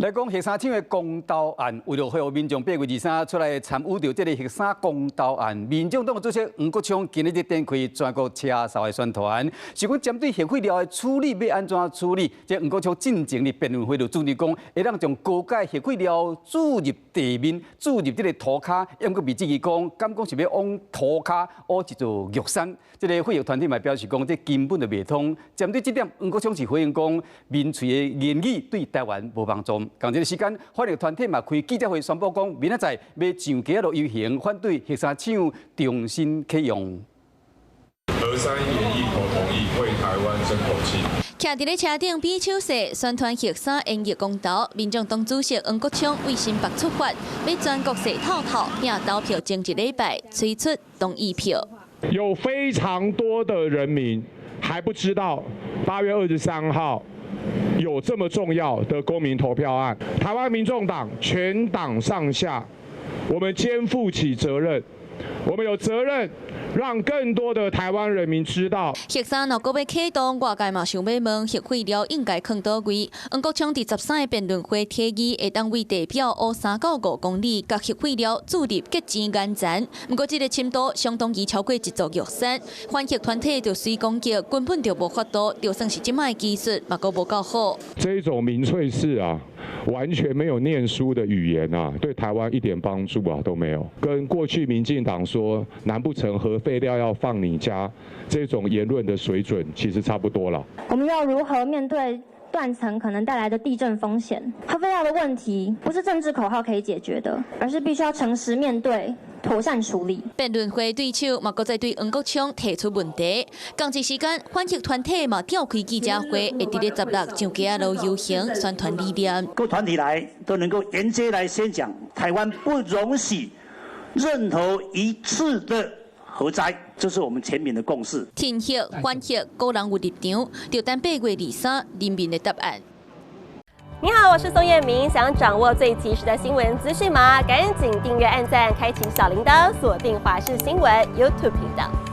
來講核三廠的公投案，為著予民眾8月23出來參與著這个核三公投案，民眾黨主席黃國昌今日展開全國車掃的宣傳，是講針對核廢料的處理欲按怎處理？這黃國昌進前佇辯論會就主張講，會當將高階核廢料注入地面，注入這个塗跤，毋過被質疑講，敢講是欲往塗跤挖一座玉山？這个廢核團體嘛表示講，這根本就袂通。針對這點，黃國昌是回應講，民粹的言語對台灣無幫助。仝一个時間，反核團體嘛開記者會宣布講，明仔載欲上街仔路遊行，反對核三廠重新啟用。核三也一口同意為台灣爭口氣。徛佇咧車頂比手勢，宣傳核三延役公投。民眾黨主席黃國昌為新北出發，欲全國踅透透，拼投票前一禮拜催出同意票。有非常多的人民還不知道8月23號有這麼重要的公民投票案。台灣民眾黨全黨上下，我們肩負起責任，我們有責任讓更多的台灣人民知道。核三若閣欲啟動，外界嘛想欲問核廢料應該囥佗位？黃國昌佇13个辯論會提議，會當為地表挖3到5公里，共核廢料注入結晶岩層。毋過這个深度相當於超過一座玉山，反核團體就隨攻擊，根本就無法度，就算是這擺技術，嘛閣無夠好。這種民粹式啊，完全沒有念書的語言啊，對台灣一點幫助啊都沒有。跟過去民進黨說，難不成核廢料要放你家，這種言論的水準其實差不多了。我們要如何面對斷層可能帶來的地震風險？核廢料的問題不是政治口號可以解決的，而是必須要誠實面對，妥善處理。辯論會對手嘛，閣再對黃國昌提出問題。仝一時間，反核團體嘛召開記者會，會佇咧16上街仔路遊行宣傳理念。各團體來都能夠沿街來宣講，台灣不容許任何一次的核災，這是我們全民的共識。挺核反核，各人有立場，就等8月23人民的答案。你好，我是宋燕明，想掌握最及時的新聞資訊嗎？趕緊訂閱、按讚、開啟小鈴鐺，鎖定華視新聞 YouTube 頻道。